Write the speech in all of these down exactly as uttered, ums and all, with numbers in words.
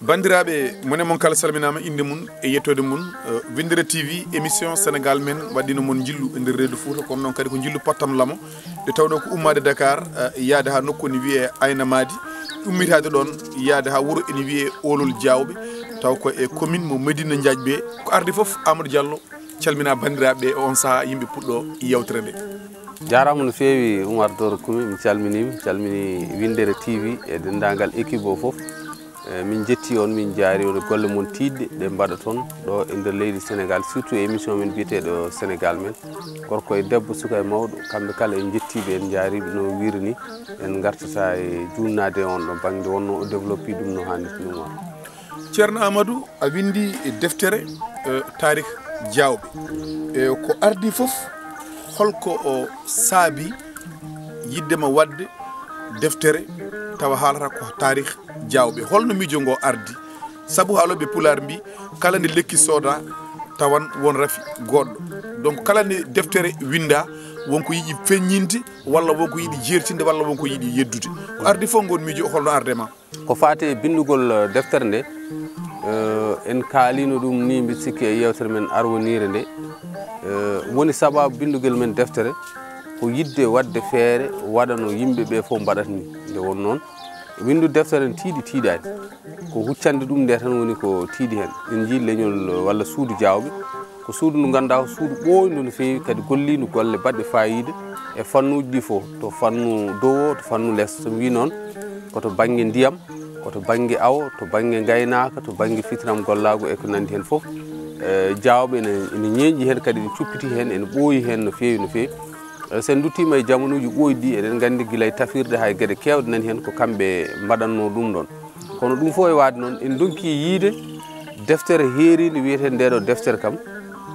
Banndiraaɓe, mone mon kala salminaama, innde mum e yettoode mum. Eh, Winndere T V, émission Sénégal Men, waɗɗino mon njillu e nder reedu Fuuta, kono noon kadi ko njillu pottam lamo, nde tawnoo ko ummaade Dakar, eh, yahde haa nokku ene wiyee Aynamaadi, ummitaade ɗoon yahde haa wuro ene wiyee Oolol Jaawɓe, taw ko e commune mo Médina Ndiathbé. Ko ardi fof, Amadou Diallo, calmina banndiraaɓe ɓe e on sahaa yimɓe puɗɗo yewtere nde. Jaaraama no feewi, Oumar Doro Kumi, mi calminii, mi calminii Winndere T V e denndaangal équipe o fof. Eh, min njetti on, min njaari on e golle mon tiiɗɗe ɗe mbaɗa toon ɗo e nder leydi Sénégal, surtout e émission men biyeteeɗo Sénégal Men. Gorko e debbo, suka e mawɗo, kamɓe kala en njettii ɓe, en njaari ɓe no wiiri ni. En ngartata e juunnaade e on ɗo bannge, wonno o développé ɗum no haanirta ni, Oumar. Ceerno Amadou, a winndi e deftere, eh, taarih Jaawɓe. Eh, ko ardi fof, holko o saabi yiɗde ma waɗde deftere tawa haalata ko taarih Jaawɓe? Holno miijo ngo ardi? Sabu haalooɓe Pulaar mbii, kala nde lekki sooda, tawan won rafi goɗɗo. Donc, kala nde deftere winnda, won ko yiɗi feññinde, walla won ko yiɗi jeertinde, walla won ko yiɗi yeddude. Ko ardi fof ngon miijo, holno arde ma? Ko faati e binndugol, eh, deftere nde, eh, en kaalino ɗum ni, mbiɗa sikki e yewtere men arwoniire nde. Eh, woni sababu binndugol men deftere, ko yiɗde waɗde feere waɗano yimɓe ɓe fof mbaɗata ni. Nde won noon, winndu deftere ne tiiɗi tiiɗaani. Ko huccande ɗum nde tan woni ko tiiɗi heen. En njii leñol walla suudu Jaawɓe, ko suudu ndu ngannduɗaa ko suudu ɓooyndu no feewi, kadi golliindu golle baɗɗe faayiida e fannuuji ɗi fof, to fannu dow o, to fannu les. So mi wii noon, ko to bannge ndiyam, ko to bannge awo, to bannge ngaynaaka, to bannge fitiram gollaagu e ko nanndi heen fof. Eh, Jaawɓe ene, ene ñeeñi heen, kadi ene cuppiti heen, ene ɓooyi heen no feewi, no feewi. Eh, so en nduttiima e jamanuuji ɓooyɗi ɗi, eɗen nganndi gila e tafirde haa e geɗe keewɗe nani heen ko kamɓe mbaɗatnoo ɗum ɗoon. Kono ɗum fof e waade noon, en ndonki yiide deftere heeriinde wiyeteende nde ɗo deftere kam,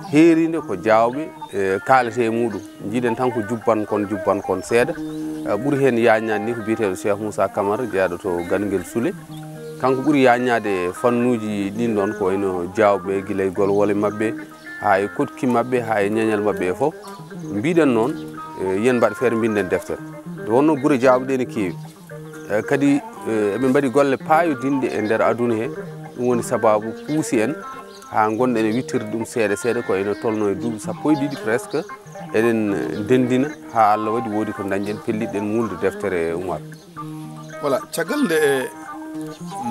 heeriinde ko Jaawɓe, eh, kaaletee e muuɗum. Njiiɗen tan ko jubban kon, jubban kon seeɗa. Eh, ɓuri heen yaañaade ni ko biyeteeɗo Cheikh Moussa Camara, jeyaaɗo to Ganngel Sule. Kanko ɓuri yaañaade e fannuuji ɗin ɗoon, ko wayno Jaawɓe, gila e golwole maɓɓe, haa e koɗki maɓɓe, haa e ñeeñal maɓɓe e fof. Mbiɗen noon, eh, yen mbaɗ feere mbinden deftere. Nde wonnoo gure Jaawɓe ɗe ne keewi. Eh, kadi, eh, eɓe mbaɗi golle paayodinɗe e nder aduna he. Ɗum woni sababu puusi en haa ngonɗen e wittirde ɗum seeɗa seeɗa, ko ene tolnoo e duuɓi sappo e ɗiɗi presque. Eɗen, eh, ndenndina haa Allah waɗi woodi ko ndañɗen, pellitɗen muulde deftere, Oumar. Voilà, caggal nde, eh,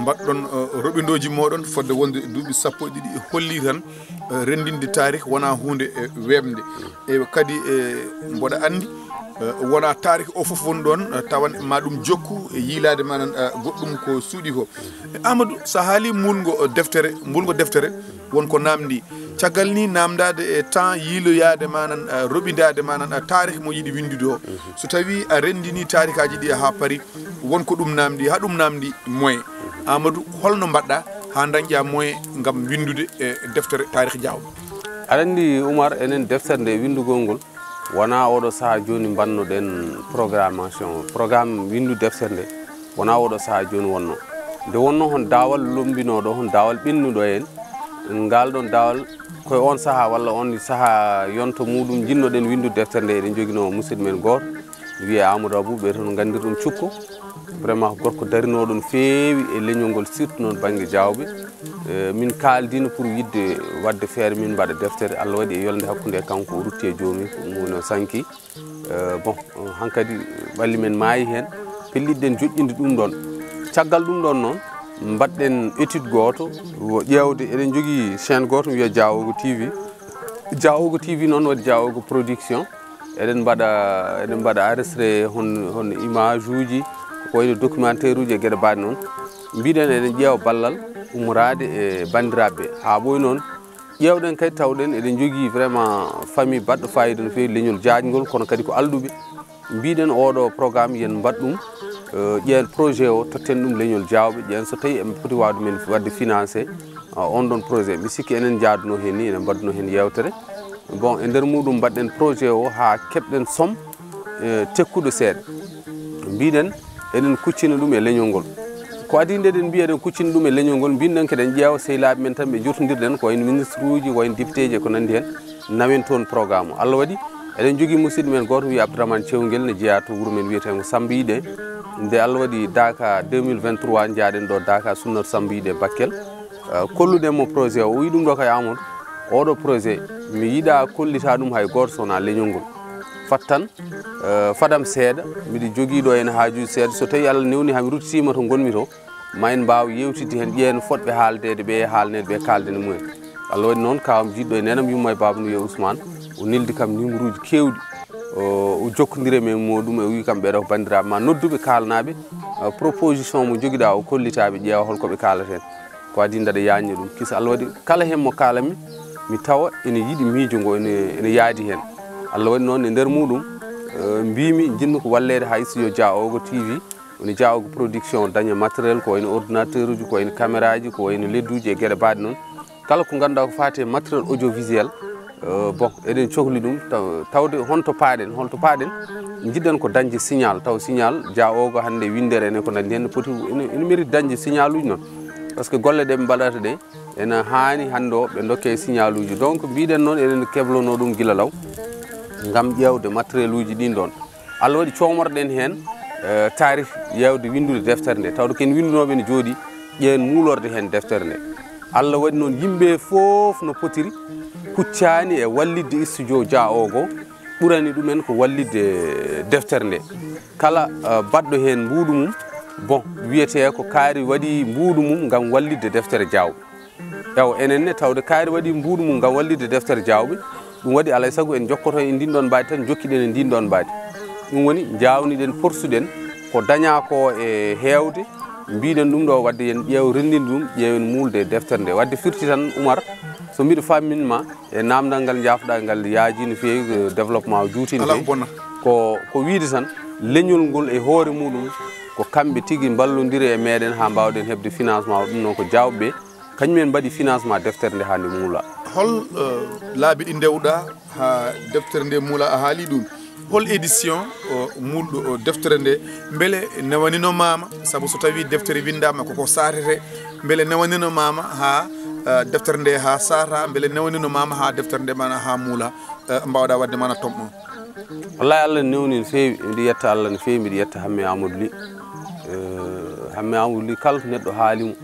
mbaɗɗon, eh, roɓindooji mooɗon fodde wonde duuɓi sappo e ɗiɗi, holli tan, eh, renndinde taarih wonaa huunde, eh, weeɓnde. E kadi, eh, mboɗa anndi, eh, wonaa taarih o fof woni ɗoon, eh, tawan ma ɗum jokku e yiilaade manan, eh, goɗɗum ko suuɗi ko. Eh, Amadou, so a haalii muulngo, eh, deftere, muulngo deftere, won ko naamndi. Caggal ni naamndaade e temps yiiloyaade manan, eh, roɓindaade manan, eh, taarih mo yiɗi winndude o. So tawii a renndinii taarihaaji ɗi haa pari, won ko ɗum naamndi, haa ɗum naamndi moyen. Amadou, holno mbaɗɗa haa ndañƴa moyen ngam winndude e deftere taarih Jaawɓe? Aɗa anndi, Oumar, enen deftere nde winndugol ngol, wonaa oɗo sahaa jooni mbaɗnoɗen programmation. Programme winndu deftere nde, wonaa oɗo sahaa jooni wonnoo. Nde wonnoo hon daawal lombinooɗo, hon daawal ɓennuɗo en. Ngal ɗon daawal, koye on sahaa walla on sahaa yonto muɗum, njinnoɗen winndu deftere nde, eɗen njoginoo musidɗo men gooto, wiyee Amadou Abou, ɓe toon nganndir ɗum Cukko. Vraiment ko gorko darinooɗo no feewi e leñol ngol, surtout noon bannge Jaawɓe. Eh, min kaaldino pour yiɗde waɗde feere min mbaɗa deftere. Allah waɗi e yolnde hakkunde e kanko, o rutti e joomum, ko ɗum woni o sanki. Eh, bon, hankadi ɓalli men maayi heen, pellitɗen joƴƴinde ɗum ɗoon. Caggal ɗum ɗoon noon, mbaɗɗen étude gooto, wo ƴeewde, eɗen njogii chaîne gooto, wiyee Diawogo T V. Diawogo T V noon waɗi Diawogo Production. Eɗen mbaɗa, eɗen mbaɗa enregistré hon, hon image uji, ko wayno documentaire uji e geɗe mbaɗe noon. Mbiɗen eɗen ƴeewa ballal ummoraade e banndiraaɓe ɓe. Haa ɓooyi noon, ƴeewɗen kadi, tawɗen eɗen njogii vraiment famille baɗɗo faayiida no feewi, leñol jaajngol, kono kadi ko alɗuɓe. Mbiɗen oɗo programme yen mbaɗ ɗum, eh, ƴeen projet o, totten ɗum leñol Jaawɓe, ƴeen so tawii eɓe poti waawde men waɗde financé, eh, on ɗon projet. Mi sikki enen njaadunoo heen ni, enen mbaɗdunoo heen yeewtere. Bon, e nder muɗum mbaɗɗen projet o haa keɓɗen somme, eh, tekkuɗo seeɗa. Mbiɗen eɗen kuccina ɗum e leñol ngol. Ko adii nde eɗen mbiya eɗen kuccina ɗum e leñol ngol, mbinɗen ko eɗen ƴeewa sehilaaɓe men tan ɓe njottondirɗen, ko wayno ministre uji, wayno député ji e ko nanndi heen, nawen toon programme o. Allah waɗi Eɗen jogii musidɗo men gooto wiyee Abdourahmane Cewngel, ne jeyaa to wuro men wiyeteengo Sambiiɗe. Nde Allah waɗi daaka deux mille vingt-trois, njaaɗen ɗo daaka sunnat Sambiiɗe Bakkel. Eh, kolluɗen mo projet o, o wiyi ɗum ɗo kay Amadou, oɗo projet mi yiɗaa kollitaa ɗum hay gooto so wonaa leñol ngol. Fat tan, eh, fadam seeɗa, miɗo jogii ɗo heen haajuuji seeɗa. So tawii Allah newni haa mi ruttitiima to ngonmi to, ma en mbaaw yeewtidde heen, ƴeewen fotɓe haaldeede ɓe, haalneede ɓe, kaalden e mumen. Allah waɗi noon, kaawam jiɗɗo e neenam, yumma e baaba no wiyee Ousmane, o neldi kam numéroji keewɗi, o, o jokkondiri e men muɗum, o wii kam ɓeeɗo ko banndiraaɓe ma nodduɓe, kaalanaaɓe, eh, proposition mo jogiɗaa o, kollitaaɓe, ƴeewa hol ko ɓe kaalata heen. Ko adii mbaɗa yaajna ɗum. Kisa Allah waɗi kala heen mo kaalanmi, mi tawa ene yiɗi miijo ngo, ene, ene yaadi heen. Allah waɗi noon e nder muɗum, eh, mbiimi njiɗmi ko walleede haa Studio Dia Ogo T V, woni Dia Ogo Production, daña matériel ko wayno ordinateur uji, ko wayno caméra ji, ko wayno ledduuji e geɗe mbaɗe noon. Kala ko ngannduɗaa ko faati e matériel audiovisuel, eh, bon, eɗen cohli ɗum, taw-, tawde honto paaɗen, holto paaɗen, njiɗɗen ko dañde signal, taw signal Dia Ogo hannde winndere ene ko nanndi heen, ne poti, ene, ene mérite dañde signaluuji noon. Par ce que golle ɗe ɓe mbaɗata ɗe, ene haani hannde o ɓe ndokke signaluuji. Donc, mbiɗen noon eɗen keblonoo ɗum gila law ngam ƴeewde matériel uji ɗin ɗoon. Allah waɗi coomorɗen heen, eh, taarih ƴeewde winndude deftere nde, tawde ko en winndunooɓe ene jooɗii, ƴeewen muulorde heen deftere nde. Allah waɗi noon yimɓe fof no potiri kuccaani e wallitde Studio Dia Ogo, ɓurani ɗumen ko wallitde deftere nde. Kala, eh, baɗɗo heen mbuuɗu mum, bon, wiyetee ko kaari waɗi mbuuɗu mum ngam wallitde deftere Diaw. Ewa, enen ne, tawde kaari waɗi mbuuɗu mum ngam wallitde deftere Diawɓe, ɗum waɗi alaa e sago en njokkoto e ndin ɗon mbaadi tan, njokkiɗen e ndin ɗon mbaadi. Ɗum woni, njaawniɗen, porsuɗen ko dañaa ko e heewde, mbiɗen ɗum ɗo, waɗde yen ƴeew renndinde ɗum, ƴeewen muulde e deftere nde. Waɗde firti tan, Umar, so mbiɗo faammin ma, e naamndal ngal njaafɗaa ngal yaajii no feewi, eh, développement o juuti no Alaa feewi. Ko bonna. Ko, ko wiide tan, leñol ngol e hoore muɗum, ko kamɓe tigi mballondiri e meɗen haa mbaawɗen heɓde financement o. Ɗum noon ko Diawɓe ɓe, kañum en mbaɗi financement deftere nde haa nde muula. Hol, eh, laabi ɗi ndewɗaa haa deftere nde muula? A haali ɗum. Hol édition, o, muulɗo, o, deftere nde? Mbele newanino maama? Sabu so tawii deftere winndaama, koko saatete. Mbele newanino maama haa, eh, deftere nde haa saata? Mbele newanino maama haa deftere nde mana haa muula, eh, mbaawɗaa waɗde mana tome un? Wallahi, Allah newni no feewi. Miɗo yetta Allah no feewi, miɗo yetta Hamme Amadou Ly. Eh, Hamme Amadou Ly, kala ko neɗɗo haali mo,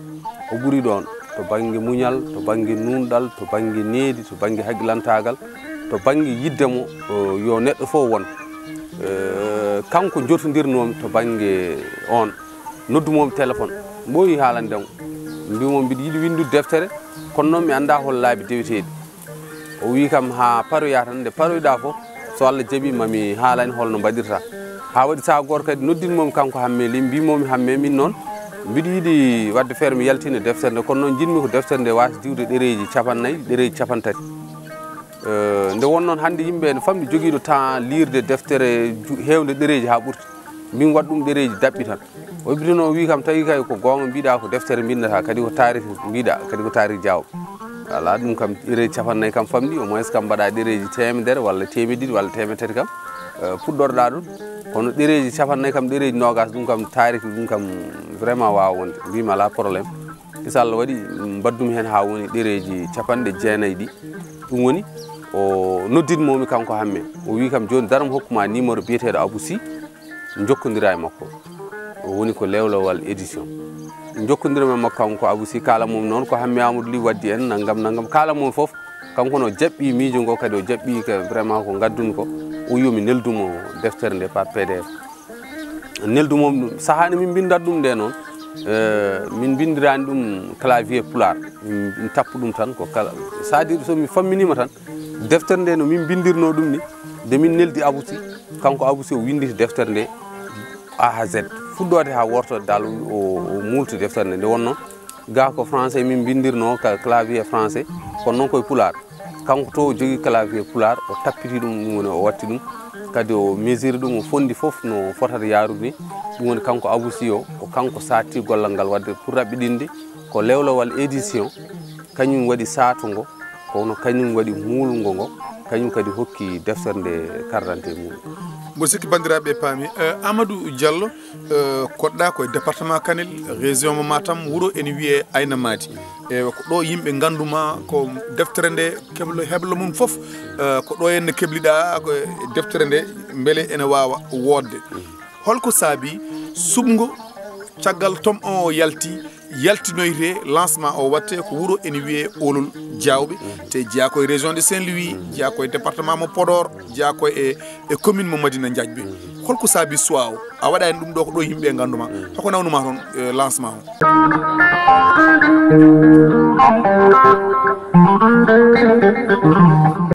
o ɓuri ɗoon to bannge muñal, to bannge nuunɗal, to bannge needi, to bannge haqilantaagal, to bannge yiɗde mo, eh, yo neɗɗo fof won. Eh, kanko njotondirnoomi to bannge oon. Noddumoomi téléphone, ɓooyi haalande mo. Mbiimi mbiɗo yiɗi winndude deftere, kono noon mi anndaa hol laabi deweteeɗi. O wii kam, haa paroyaa tan, nde paroyɗaa fof, so Allah jaɓii, ma mi haalane hol no mbaɗirtaa. Haa waɗi sahaa gooto kadi noddinmi mo kanko Hamme Ly, mbiimi mo, Hamme, min noon mbiɗo yiɗi waɗde feere mi yaltina deftere nde, kono noon njiɗmi ko deftere nde waasa diwde ɗereeji capannayyi, ɗereeji capantati. Eh, nde won noon hannde yimɓe ene famɗi jogiiɗo temps liirde deftere ju-, heewnde ɗereeji haa ɓurti. Min waɗ ɗum ɗereeji daɓɓi tan. O heɓi noon, o wii kam, tawi kay ko goonga mbiɗaa, ko deftere mbinndataa, kadi ko taarih mbiɗaa, kadi ko taarih Diawɓe. Alaa, ɗum kam, ɗereeji capannayyi kam famɗi, au moins kam mbaɗa ɗereeji teemedere walla teemedde ɗiɗi walla teemedde tati kam, eh, puɗɗorɗaa ɗum. Kono ɗereeji capannayyi kam, ɗereeji noogaas, ɗum kam taarih, ɗum kam vraiment waawaa wonde. Mbiimi alaa problème. Kisa Allah waɗi, mbaɗdumi heen haa woni ɗereeji capanɗe jeenayi ɗi. Ɗum woni, o noddinmoomi kanko Hamme. O wii kam, jooni, dar mi hokku ma numéro biyeteeɗo Abou Sy, njokkondiraa e makko. O woni ko Lewlewal Édition. Njokkondirmi e makko kanko Abou Sy, kaalan mo noon ko Hamme Amadou Ly waddi en, nanngam, nanngam. Kaalan mo fof, kanko no jaɓɓi miijo ngo, kadi o jaɓɓi ka vraiment ko ngaddumi ko. O wii yo mi neldu mo deftere nde par P D F. Neldu mo ɗum. Sahaa nde min mbinndat ɗum nde noon, eh, min mbinndiraani ɗum clavier pulaar. Min, min tappu ɗum tan ko kala. C'est-à-dire, so mi famminiima tan, deftere nde no min mbinndirnoo ɗum ni, nde min neldi Abou Sy, kanko Abou Sy o winnditi deftere nde A haa Z. Fuɗɗoode haa wortoode dal o, o muulti deftere nde. Nde wonnoo, gaa ko français min mbinndirnoo, ka clavier français, kono noon koye pulaar. Kanko to o jogii clavier pulaar, o tappiti ɗum, ɗum woni o watti ɗum. Kadi o mesure ɗum, o fonndi fof no fotata yaarude ni. Ɗum woni kanko Abou Sy o, ko kanko saatti gollal ngal, wadde pour raɓɓiɗinde, ko Lewlewal Édition, kañum waɗi saatu ngo. Kono kañum waɗi muulngo ngo, kañum kadi hokki deftere nde carte d'identité muɗum. Mboɗo sikki banndiraaɓe paami. Eh, Amadou Diallo, eh, koɗɗa ko e département Kanel, région mo Matam, wuro ene wiyee Ayna Maadi. E ko ɗo yimɓe nganndu ma, ko deftere nde keblo, heblo mum fof, eh, ko ɗo henne kebliɗa ko e deftere nde, mbele ene waawa woodde. Holko saabi suɓngo caggal tome un o yalti, yaltinoyte lancement o watte ko wuro ene wiyee Oolol Diawɓe, te jeyaa ko e région de Saint-Louis, jeyaa ko e département mo Podor, jeyaa ko e, e commune mo Madina Diagne. Holko saabi choix o? A waɗa heen ɗum ɗo ko ɗo yimɓe nganndu ma. Hoko nawnuma toon, eh, lancement o?